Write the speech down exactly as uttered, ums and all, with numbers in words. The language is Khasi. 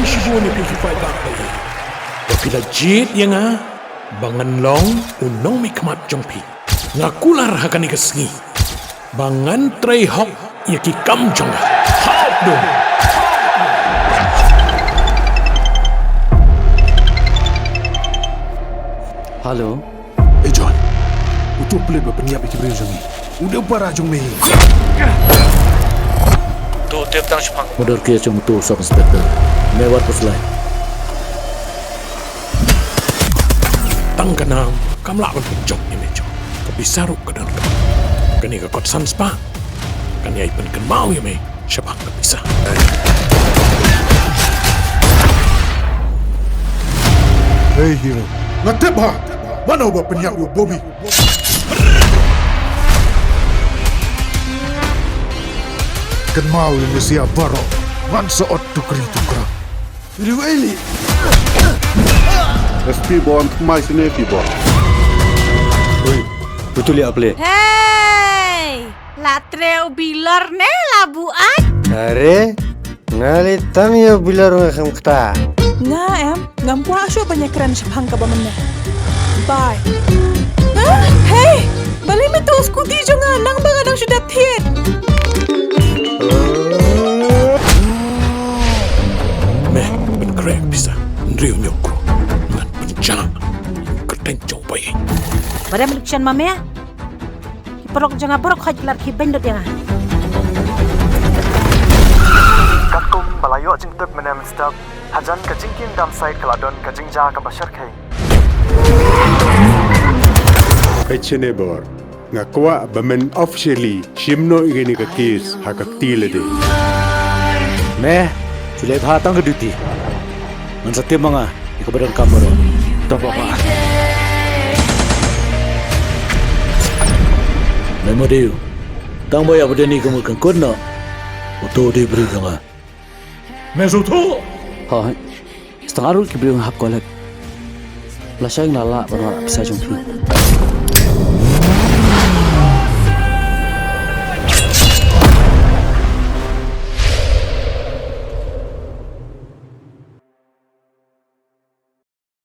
Shibun ïa phi, phi fight back ïa nga. Ba phi la jied ïa nga ba ngan long u nongmihkhmat jong phi. Nga kular ha kane ka sngi ba ngan trei hok ïa ki kam jong nga. Hok dum. Hello. Eh, John. Uto u pulit ba pynïap ïa ki briew jong ngi, u dei u para jong me? To tip tang shaphang. Murder case jong uto u sub inspector. Me wat pyrshah. Tang ka nam kam lah ban pynjop ïa me, John. Ka pisa ruh ka donkam. Kane ka kot san spah kan ïai pynkynmaw ïa me shaphang ka pisa. Hei, hero. Nga tip ha mano ba pynïap ïa u Bobby. Kynmaw ïa nga sha baroh. Ngan sa ot tukri tukra. Riu eli. S P Bond, mai sini P Bond. Wei, betul ya, Ple? Hei! La trei u bilor ne la buat? Are, nga leh tang ïa u bilor nga kham kata. Nga em, ngam kwah shuh ban ïakren shaphang kaba mynne. Bye. Ah, hei! Balei me tuh scooty jong nga nang ba nga dang shu dep thied? Me, pynkreh pisa, hynriew hynñiew klur. Ngan pynjah kyrteng jong phi. Ba dei me luk shan ma me? Ki paralok jong nga baroh khoit ki la khie beiñ lut ïa nga. Katkum ba la ïoh jingtip mynne mynstep, hajan ka jingkim dam sait ka la don ka jingjia kaba shyrkhei. Hei, Chinebor, nga kwah ba men officially shim noh ïa kane ka case ha ka kti lade. Me, ju leh bha tang ka duty. Ngan sa tip ma nga ïa kaba donkam baroh. To papa. Me Madiu, tang ba ïa ba dei ni ka mut kan kut noh. Uto u dei briew jong nga. Me shu thuh. Hooid. Sa tang ar ngut ki briew nga hap collect. Lashai nga la lah ban wanrah pisa jong phi.